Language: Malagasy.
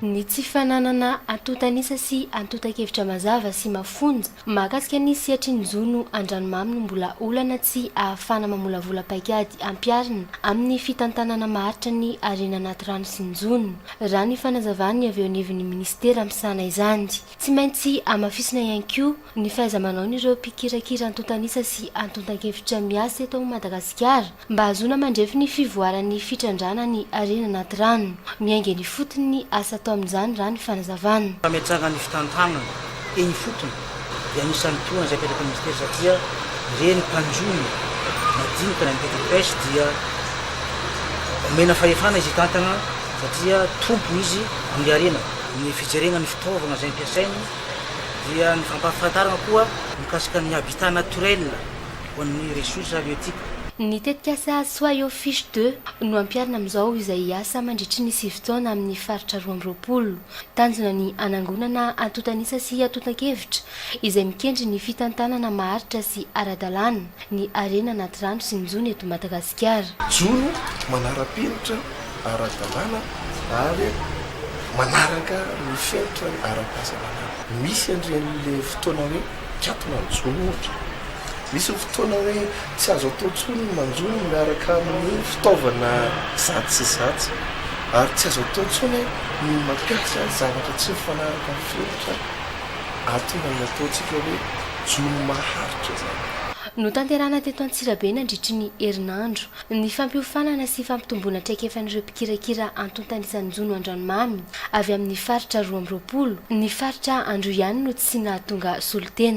Ny tsy fananana antontan'isa sy antontan-kevitra mazava sy mafonja mahakasika ny sehatry ny jono an-dranomamy no mbola olana tsy ahafahana mamolavola paikady ampiharina amin'ny fitantanana maharitra ny harena anaty rano sy ny jono, raha ny fanazavan'ny avy eo anivon'ny minisitera misahana izany. Tsy maintsy hamafisina ihany koa ny fahaiza-manaon'ireo mpikirakira antontan'isa sy antontan-kevitra miasa eto Madagasikara mba hahazoana mandrefy ny fivoaran'ny fitrandrahana ny harena anaty rano. Miainga eny ifotony ny asa atao amin'izany raha ny fanazavana. Fametrahana ny fitantanana eny ifotony dia anisan'ny tohana izay apetraky ny minisitera satria ireny mpanjono madinika na ny petite pêche dia omena fahefana izy hitantana satria tompony izy amin'ny harena. Ny fijerena ny fitaovana izay ampiasainy dia ny fampahafantarana koa mikasika ny habitat naturel ho an'ny ressources halieutiques. Ny tetikasa Soyaux Fish Deux no ampiharina amin'izao izay hiasa mandritry ny sivy taona amin'ny faritra 22. Tanjona ny hanangonana antontan'isa sy antontan-kevitra izay mikendry ny fitantanana maharitra sy ara-dalàna ny harena anaty rano sy ny jono eto Madagasikara. Jono manara-penitra ara-dalàna ary manaraka ny fenitra ara-pahasalamana. Misy an'ireny le fotoana hoe mikatona ny jono ohatra. Misy ny fotoana hoe tsy azo atao intsony ny manjono miaraka amin'ny fitaovana zatsy sy zatsy ary tsy azo atao intsony ny mampiasa zavatra tsy mifanaraka amin'ny fenitra ahatonga ny ataontsika hoe jono maharitra izany. Notanterahina teto Antsirabe nandritry ny herinandro ny fampiofanana sy fampitomboana traikefan'ireo mpikirakira antontan'isan'ny jono an-dranomamy avy amin'ny faritra 22. Ny faritra Androy ihany no tsy nahatonga solontena.